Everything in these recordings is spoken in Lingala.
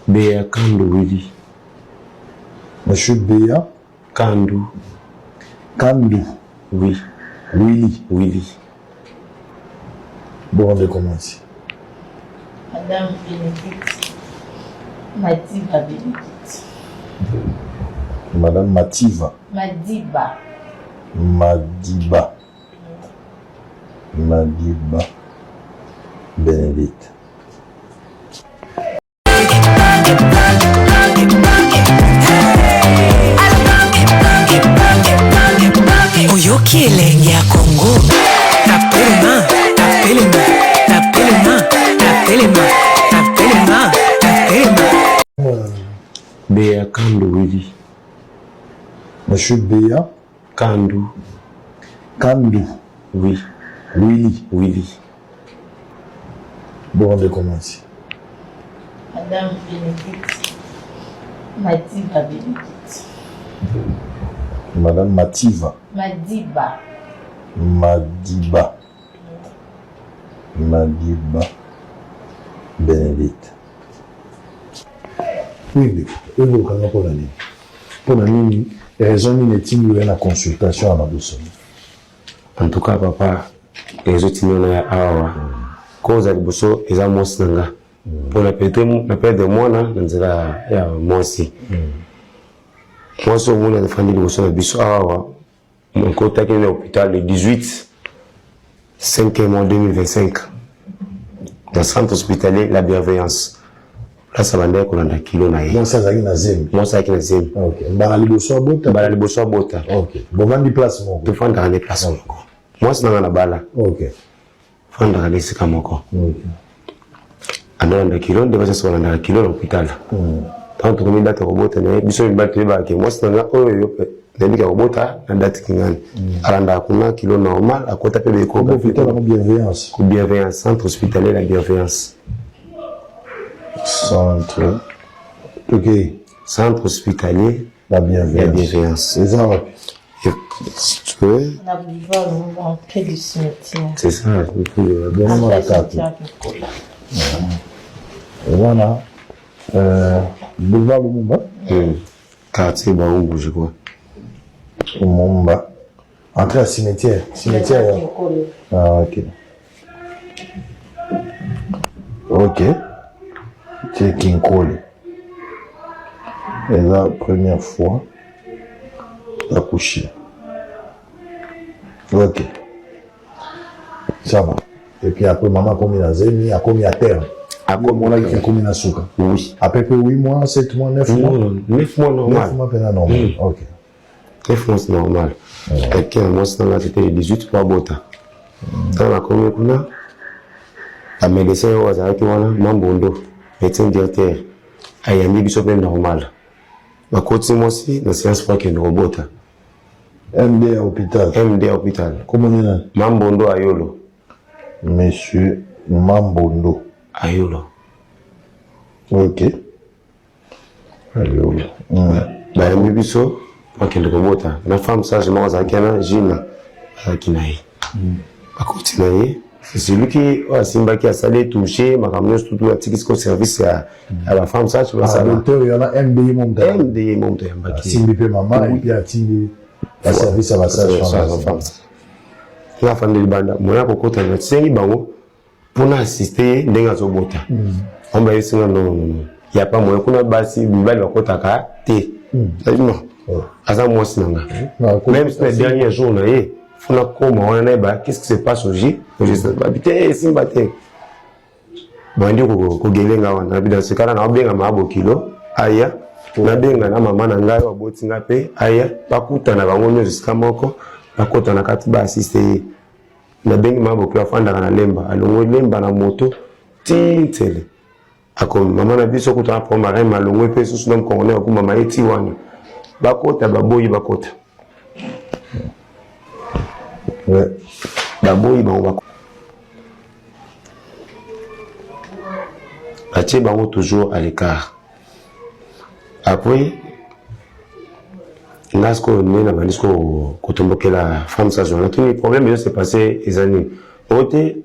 Bea Kandu Willy. Monsieur Bea Kandu. Kandu. Oui. Willy. Willy. Bon, on commence. Madame Bénédicte. Madiba Bénédicte. Madame Mativa. Madiba. Madiba. Madiba Bénédicte. Oyoki elengi ya Congo. Tapelema, tapelema, tapelema, tapelema, tapelema, tapelema. Bea Kandu Willy. Monsieur Bea Kandu. Kandu. Oui. Willy. Willy. Bon, on commence. Madame Bénédicte. Madiba Bénédicte. Madame Mativa. Madiba. Madiba. Madiba Bénédicte. Oui, ndeko, oyo okanga mpo na nini? Mpo na nini? Raison nini etindi oya na consultation ya Mabosoni? En tout cas papa, ezotindi wana ya awa koza liboso eza mwasi na nga mpo na perdre mwana na nzela ya mwasi. Mwasi omoni afandi liboso na biso awa, nkotaki na hôpital le 18 5 mois 2025 na centre hospitalier La Bienveillance, place abandaki kolanda kilo na ye. Mwasi azalaki na zemi? Mwasi azalaki na zemi. Ok, mbala liboso abota? Mbala liboso abota. Ok, bovandi place moko? Tofandaka nde place moko, mwasi na nga na bala. Fandaka na esika moko. Andolanda kilo nde basi balandaka kilo na hôpital. Ntango tokomi date ya kobota na ye, biso mibali toyebaka ke mwasi na nga oyo nayebi ka kobota na date kingani, alandaka kuna kilo normal, akota mpe beko. Hôpital yango Bienveillance? Bienveillance, centre hospitalier La Bienveillance. Centre, ok. Centre hospitalier La La Bienveillance. Bienveillance. Eza wapi? Si tu veux. Na boulevard Lumumba, entrée du cimetière. C'est ça. Donne-moi la carte. Cimetière Nicolas. Wana boulevard Lumumba. Quartier Baumbu, je crois. Lumumba, entrée à cimetière, cimetière ya Nicolas. Ah, ok, c'est Kinkole. Eza première fois d'accoucher. Ok, ça va. Et puis après, maman akomi na zemi, akomi à terme, akomonaki akomi na suka. Oui. À peu près 8 mois, 7 mois, 9 mois? Non, 9 mois normal. 9 mois mpena normal. Ok. 9 mois, c'est normal. Ok, mwasi na nga, c'était le 18 po abota. Ntango nakomi kuna, bamédecin oyo azalaki wana, Mambondo, médecin directeur, ayambi biso mpe normal. Bakoti mwasi na séance po akende kobota. MD ya hôpital? MD ya hôpital. Komoni nani? Mambondo Ayolo. Monsieur Mambondo. Ayolo. Ok, Ayolo. Bayambi biso, bakende kobota na femme sage moko azalaki wana, Gina, azalaki na ye. Bakoti na ye, c'est celui qui oyo asimbaki, asali touche, makambo nyonso tutu, atiki siko service ya bafemme sage Ah, basala. Docteur yana MD ye mo moto? MD ye mo moto ayambaki. Asimbi mpe mama et puis atindi baservice ya basage femme. Nga afandi libanda, moya kokota na sengi bango mpona assiste ye ndenge azobota. Bango bayebisi nga: non, non, non, ya pas moyen kuna, basi mibali bakotaka te. Nabi non, aza mwasi na nga, même si na dernier jour na ye funa koma wana, nayeba qu'est-ce qui se passe au J. Babi te, esimba te, bandi kogelenga wana. Nabi dans ce cas là, naobenga maa bokilo aya, nabenga na mama na ngai oyo aboti nga mpe aya, bakutana bango nyonso esika moko, bakota na kati, baassiste ye. Nabengi mama bokilo, afandaka na Lemba, alongoli Lemba na moto ti Nsele, akomi. Mama na biso kuta na problème areme, alongwe mpe susu na mokongo akumama ye ti wana, bakota, baboyi bakota. Baboyi bango, bakota, batie bango toujours à l'écart. Après, nga sikoyo nde na bandi sikoyo kotombokela femme sage wana. Tuni problème ezo se passe eza nini? Oyo te,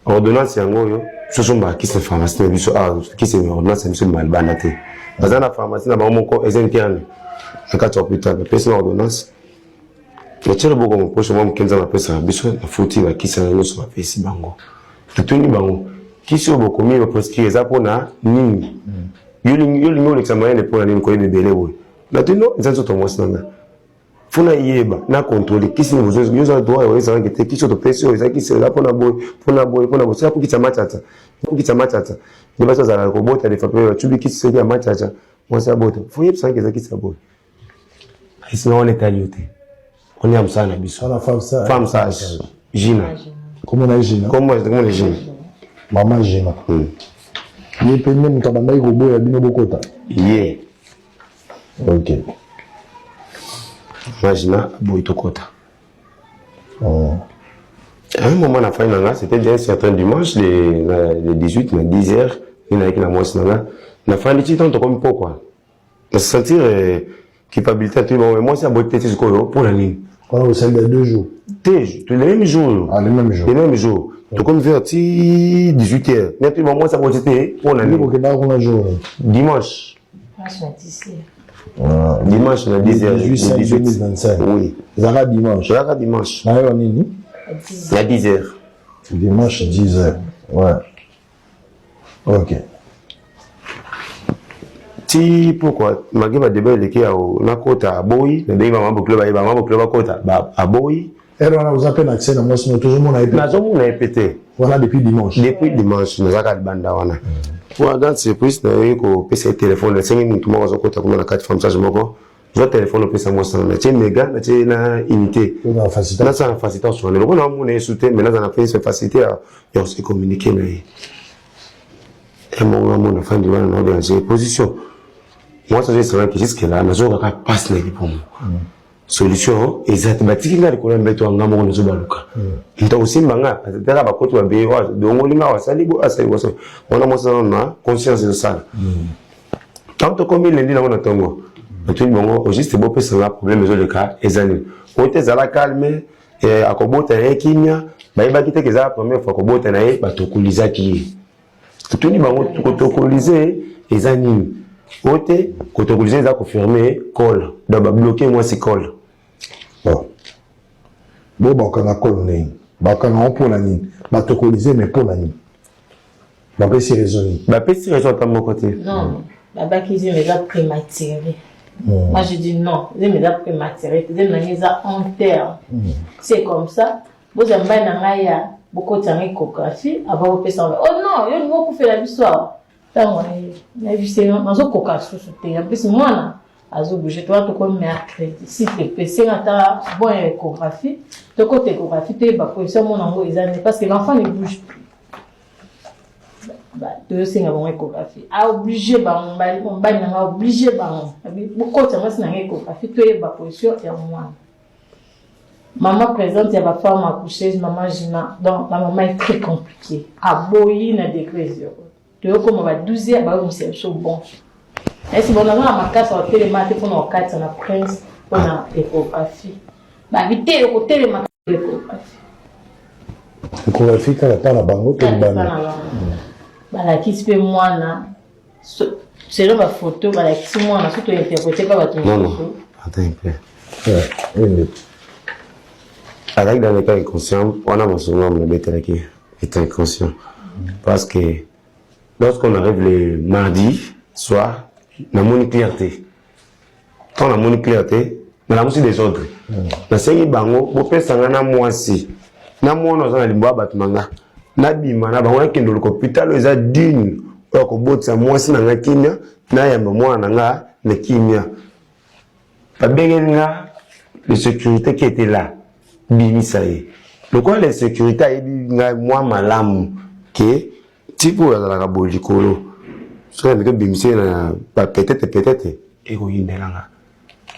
ordonnance yango oyo, Tosombaka kisi na pharmacie na biso awa. Kisi ordonnance na biso ebima libanda te. Baza na pharmacie na bango moko, eza interne na kati ya hôpital. Bapesi na ordonnance, natie loboko moposo mwa moke Nzambe apesaka biso, nafuti bakisi na nyonso bapesi bango. Natuni bango: kisi oyo bokomi, baprescrire, eza mpona nini? Yo olingi olekisa mayele mpona nini koyeba ebele boye? Natuni: no, eza nzoto mwasi na nga, funa yeba na contrôle kisi nini. Yo oza droit oyezalaki te. Kisi oyo topesi oyo eza kisi, eza mpona boye, mpona boye, mpona boye. Soki kisi ya matata, kisi ya matata nde basi bazalaka kobota defa mpe bacubi kisi. Soki ya matata, mwasi abota, fo yebisaki eza kisi ya boye. Esinga wana etali yo te, wana ya mosala na biso. Wana femme sage. Femme sage Gina. Kombo na ye Gina? Kombo na Gina. Mama Gina. Ye mpe nde moto abandaki koboya bino bokota? Ye. Ok. Mama Gina aboyi tokota. Oh. À un moment, na fai na nga, c'était bien certain dimanche le 18 na 10 heures, nde nayaki na mwasi na nga. Nafandi ti ntango tokomi pokwa, na sentir culpabilité. Atuni bango: mwasi aboyi te ti sikoyo, mpona nini? Wana osali ya 2 jours? Te, le même jour. Ah, le même jour. Le même jour, tokomi vers ti 18 heures, nde atuni bango: mwasi aboti te, mpona nde nini? Kokendaka kuna jour nini? Dimanche. Dimanche na 10 heures. Dimanche na 10 heures. 18 5 2025? Oui. Ezalaka dimanche? Ezalaka dimanche. Na yo nini? À 10 Na 10 heures. Dimanche 10 heures, ouais, ok. Ti pourquoi malgré badébat eleki ya nakota, aboyi. Nabengi bamama bokilo, baye bamama bokilo bakota, aboyi. Heure wana oza mpe na accès na mwasi no? Tozomona ye mpe? Nazomona ye mpe te. Wana depuis dimanche? Depuis dimanche, nazalaka libanda wana. Po grande surprise, nayoki kopesa ye telefone. Nasengi mutu moko azokota kuna na kati, femme sage moko: zwa telefone, opesa mwasi na natie méga, natie na unité. Na facilité. Nasala na facilité oswana loko naomona ye su te, mais naza na facilité ya kose communiquer na ye. Emonga mona afandi wana na odéranger position mwasi azoesalaki. Jusque là nazokaka mpasi na libumu, solution eza te. Batiki nga likolo ya mbeto ya nga moko, nazobaluka, moto akosimba nga taka. Bakoti babeye, dongoli nga, asali bo, asali bo wana. Mwasi nano na conscience ezosala. Ntango tokomi lundi nango na ntongo, natuni bango: juste bopesanga problème ezoleka eza nini? Oyo te, ezala calme, akobota na ye kimia. Bayebaki te ke eza première fois akobota na ye, batokolizaki ye. Totuni bango: kotokolize eza nini? Oyo te, kotokolize eza kofermer col, donc babloquer mwasi col. Bon, bo bakokanga col ndenge bakokanga ngo mpona nini? Batokolize, mais mpona nini? Bapesi raison nini? Bapesi raison ata moko te. Non, babaki zemi eza prématuré. Moi, je dis non, zemi eza prématuré, zemi na ngai eza en terme. C'est comme ça, bozwa mobali na ngai ya bokotanga échographie avant bopesa ngo. Oh non, yo lingi okufela biso awa. Ntango nayebisi, nazokoka susu te, apesi mwana azobouger. Toa tokomi mercredi, s'il te plaît, senga ata bon ya échographie, tokota échographie, toyeba position mona yango eza nini, parce que l'enfant ne bouge plus. Tozosenga bango échographie, aoblige bango. Mobali na nga oblige bango: bokota mwasi na nga échographie, toyeba position ya mwana. Maman présidente ya bafemme accoucheuse, mama Gina, donc la maman est très compliquée, aboyi na degré zéro. Toyokoma ba 12 heures, bayomisa biso. Bon, esi bon, naza na makasi ya kotelema te mpona kokatisa na prince mpona échographie. Babi te, okotelema échographie. Échographie kaka mpa na bango to libanda? Balakisi mpe mwana selon bafoto balakisi mwana, so tointerpréter mpa bato mosusu. Attends un peu. Azalaki dans l'état inconscient wana. Masonga nabetelaki état inconscient parce que lorsqu'on arrive le mardi soir, namoni clair te. Ntango namoni clair te, nalamusi désordre. Nasengi bango bopesanga na mwasi na mwana aza na limbo ya bato na nga, nabima na bango, nakende luka hôpital oyo eza digne, oyo akobotisa mwasi na nga kimia, nayamba mwana na nga na kimia. Babengeli nga le sécurité qui était là: bimisa ye. Lokola le sécurité ayebi ngai mwa malamu ke type oyo azalaka boye likolo, soki ameki obimisa ye na peut-être peut-être ekoyindela nga.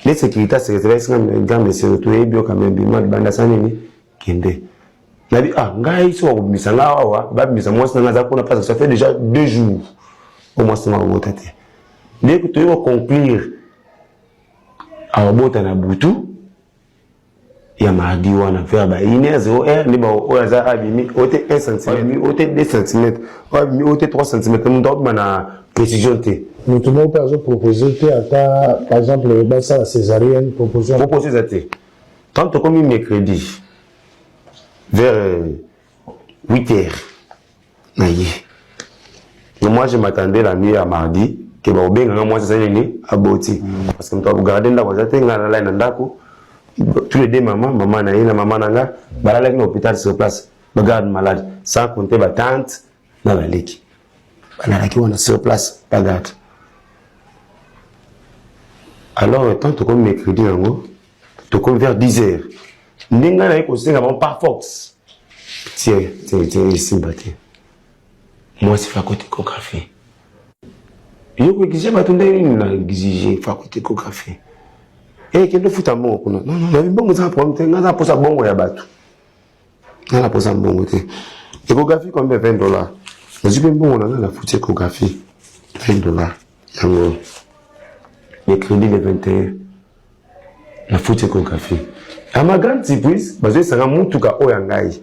Le sécurité asekretari esinga: grand monsieur, toyebi yo quand même, bima libanda. Sa nini, kende. Nabi: ah, ngai so bakobimisa nga awa, babimisa mwasi na nga aza kuna, parce que ça fait déjà 2 jours o mwasi na nga kobota te. Nde toyei koconclure akobota na butu. Ya mardi wana vers ba 1 heure 0 heure nde oyo aza abimi, oyo te 1 cm, oyo te 2 cm, oyo abimi, oyo te 3 cm. Moto akobima na précision te. Moto moko mpe azopropose te, ata par exemple basala césarienne, proposition? Proposition eza te. Tant tokomi mercredi vers 8 heures na ye, et moi je m'attendais la nuit ya mardi ke bakobenganga mwasi asali nini, aboti, parce que moto akogarde ndako aza te. Ngai nalali na ndako, tous les deux mama, mama na ye na mama na nga balalaki na hôpital sur place, bagarde malade, sans compter batante na baleki balalaki wana sur place, bagarde. Alors tant tokomi mercredi yango, tokomi vers 10 heures, ndenge ngai naye kosenga bango par force, tie tie tie, esimba te. Mwasi fa kote échographie, yo koexige bato ndenge nini? Na exige fa kote échographie, ekende ofuta mbongo kuna. Non, non, nabi mbongo eza problème te. Ngai aza mposa bongo ya bato, ngai na posa mbongo te. Échographie combien? 20 dollars. Nazwi mpe mbongo na ngai, nafuti échographie 20 dollars yango mercredi le 21, nafuti échographie. À ma grande surprise, bazoyesanga mutuka oyo ya ngai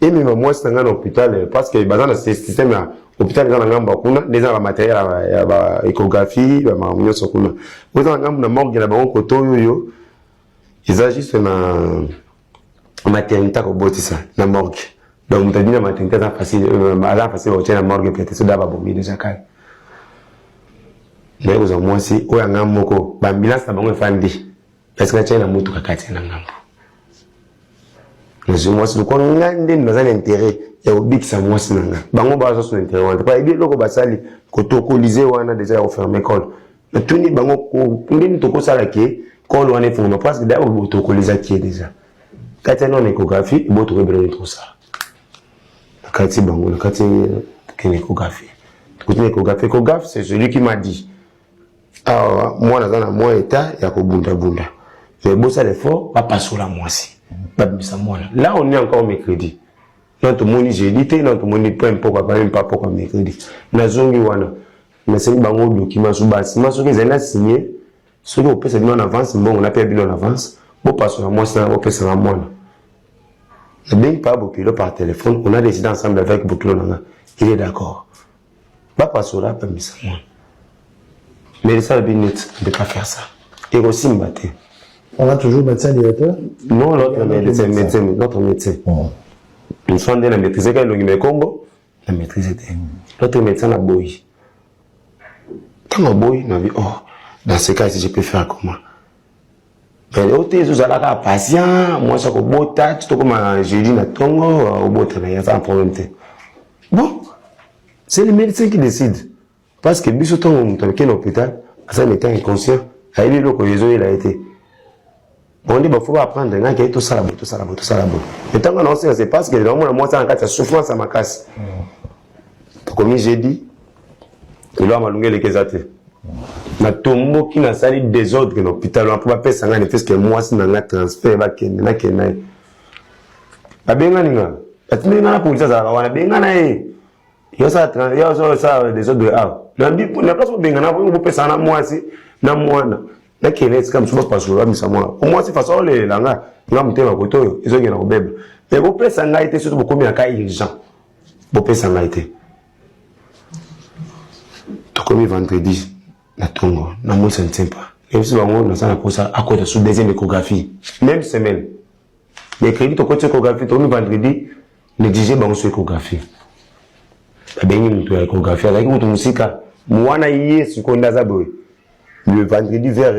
emema mwasi na ngai na hôpital, parce que baza na système ya hôpital eza na ngambo ya kuna nde eza na bamatériel ya baéchographie, bamakambo nyonso kuna. Oyo eza na ngambo na morgue na bango koto oyo oyo eza juste na maternité akobotisa na morgue. Donc moto abimi na maternité aza facile bakotia na morgue, peut-être so da babomi déjà kale. Naye kozwa mwasi oyo anga moko, baambulance na bango efandi, parce que natia na mutuka kati na ngambo. Nazwi mwasi lokola ngai nde naza na intérêt ya kobikisa mwasi na nga. Bango baza so na intérêt wana te, po ayebi eloko basali kotokolize wana déjà ya koferme col. Natuni bango ndeni tokosala ke col wana efungama, parce que daya botokolizaki ye déjà kati ya nano échographie, ebo tokoyebela nini tokosala na kati bango na kati kene échographie. Tokoti na échographie. Échographe, c'est celui qui m'a dit: awa mwana aza na mwa état ya kobundabunda, mais bosala effort, bapasola mwasi, babimisa mwana. Là on est encore mercredi, non, tomoni jeudi te, non, tomoni point pokwa, quand même pas pokwa, mercredi. Nazongi wana, nasengi bango document so basima, soki ezali na signe, soki opesa bino en avance mbongo, napea bino en avance, bopasola mwasi na bopesanga mwana. Nabengi pa bokilo par téléphone, on a décidé ensemble avec bokilo nanga, il est d'accord, bapasola, bamisa mwana. Mais le bi net ne peut pas faire ça, ekosimba te. On a toujours médecin directeur? Non, l'autre médecin, médecin, l'autre médecin. Mosu nde na maîtrise ka elongi, mais kombo na maîtrise te. L'autre médecin na boyi. Ntango aboyi, nabi: oh, dans ce cas ici, je peux faire comment? Mais oyo te, ezozalaka patient, mwasi akobota ti tokoma jeudi na ntongo, obota na ye, aza na problème te. Bon, c'est le médecin qui décide, parce que biso ntango moto akei na hôpital, aza na état inconscient, ayebi eloko oyo ezoyela ye te. Bon, nde bafo baapprendre ngai ke tosala boye, tosala boye, tosala boye. Ntango na osenga, c'est parce que naomona mwasi na kati ya souffrance ya makasi. Tokomi jeudi, elo ya malunga eleki eza te. Natomboki, nasali désordre na hôpital wana mpo bapesa ngai ne mwasi na ngai transfert, bakende, nakende na ye. Babengani nga, batindeli nga na polisi azalaka wana, benga na ye, yosala désordre awa na place. Bobengana, bopesaka na mwasi na mwana, nakende esika mosusu, bapasola, bamisa mwana. Omwasi façon olelela nga, nga motema kote oyo ezokende kobeba. Mais bopesa ngai te, soki bokomi na cas urgent, bopesa ngai te. Tokomi vendredi na ntongo, namwisa nsempa, nayebisi bango naza na mposa akota su deuxième échographie même semaine. Mercredi tokoti échographie, tokomi vendredi, nexige bango su échographie. Babengi moto ya échographie, azalaki moto mosika wana. Ye sikoyo nde aza boye le vendredi vers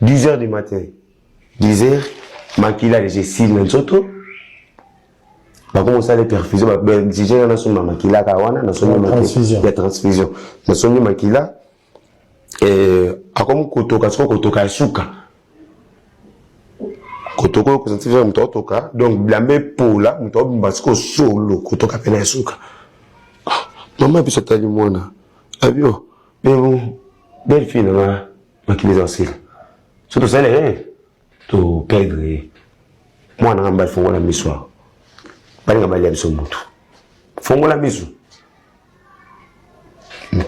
10 heures du matin, 10 heures, makila déjà esili na nzoto. Bakomi kosala perfusion, baexige nga nasomba makila kaka wana. Nasombi ya transfusion, nasombi makila. Akomi kotoka sikoyo, kotoka ya suka, kotoka oyo kosentir moto aotoka, donc bilamba epola, moto aobimba sikoyo solo, kotoka pene ya suka. Mama biso atali mwana, abi: o belle fille nanga, makila eza osila, so tosali erreur, toperdre ye. Mwana nga mbali, fongola miso awa, balinga balia biso motu, fongola miso.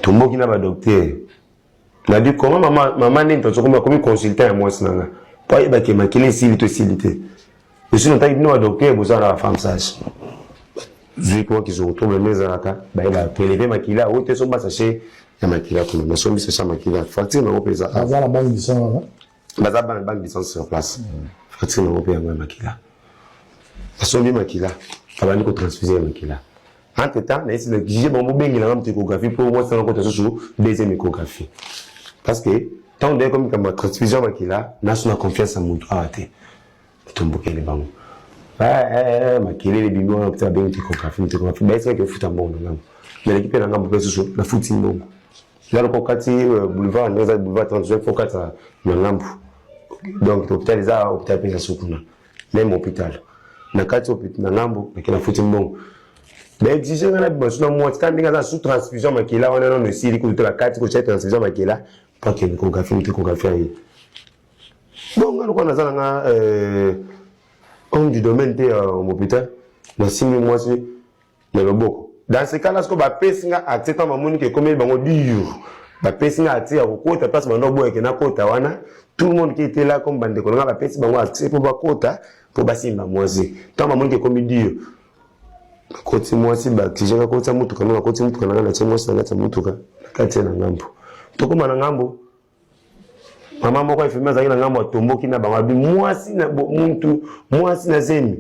Tomboki na badocteur, nabi koma mama, mama nini, tozokomi akomi consultant ya mwasi na nga po ayebake makila esili to esili te. Aussi longtemps bino ba docteur boza na ba femme sage, zwi kwa kizungu trouble nde ezalaka, baye ba prélever makila oyo te, somba sachet ya makila kuna, nasombi sachet ya makila, facture nango mpe eza. Baza na banque du sang wana? Baza bana banque du sang sur place. Facture nango mpe yango ya makila, nasombi makila, babandi kotransfuse ya makila. Entre temps nayesi na exige bango bobengelanga moto échographie mpo mwasi nanga kota susu deuxième échographie, parce que ntango ndenge komi kama transfusion ya makila, naso na confiance ya moto awa te. Tombokeli bango makelele ebimi wana, kuta babengi échographie, moto échographie bayesaki ofuta mbongo na ngambo, naleki mpe na ngambo mpe susu nafuti mbongo. Eza loko okati boulevard, ndenge eza boulevard 30 juin, fo okata na ngambo. Donc hôpital eza hôpital mpe eza so kuna, même hôpital na kati na ngambo, nake nafuti mbongo, baexige nga na bima so na mwasi kaka ndenge aza sous transfusion makila wana, nano esili kutu te, bakati kotia transfusion makila mpo akende échographie, moto échographie aye. Bon, nga lokola naza nanga homme du domaine te ya hôpital, nasimbi mwasi na loboko. Dans ce cas là, siko bapesi nga accès. Ntango bamoni ke ekomeli bango dur, bapesi nga accès ya kokota place bando boyeke nakota wana. Tout le monde qui était là comme bandeko na nga, bapesi bango accès mpo bakota, mpo basimba mwasi. Ntango bamoni ke ekomi dur, nakoti mwasi, baexige nakotisa mutuka no, nakoti mutuka na nga, natie mwasi na kati ya mutuka, na kati ya na ngambo. Tokóma na ngambo, mama moko infirmier azalaki na ngambo, atomboki na bango, abi mwasi na muntu, mwasi na zemi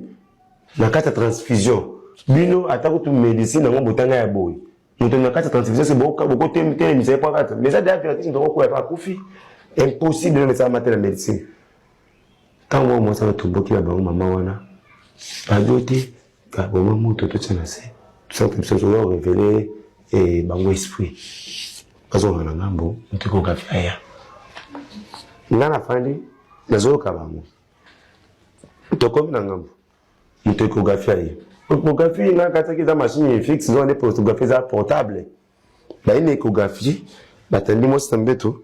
na kati ya transfusion, bino ata kutu médecine yango botanga ya boye, moto na kati ya transfusion se bokotelemisa ye po akata, mais eza deja vertige, moto akokwea akufi, impossible, nano esalama te na médecine. Ntango mwa mwasi wana atomboki na bango, mama wana badio te, boma moto totya na se, tosala biso toza révéler bango esprit, bazonga na ngambo, moto échographie aya. Nga nafandi, nazoyoka bango. Tokomi na ngambo, moto échographie aye. Échographie nga katiaki eza machine fixe, zo nde échographie eza portable. Baye na échographie, batandi mwasi na mbeto,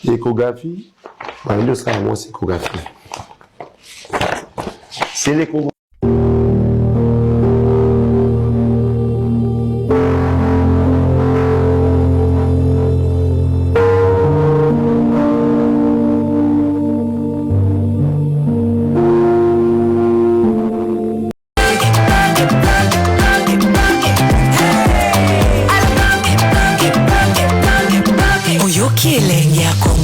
échographie, bandi osala mwasi échographie. C'est l'échographie. Oyoki elengi ya Kongo.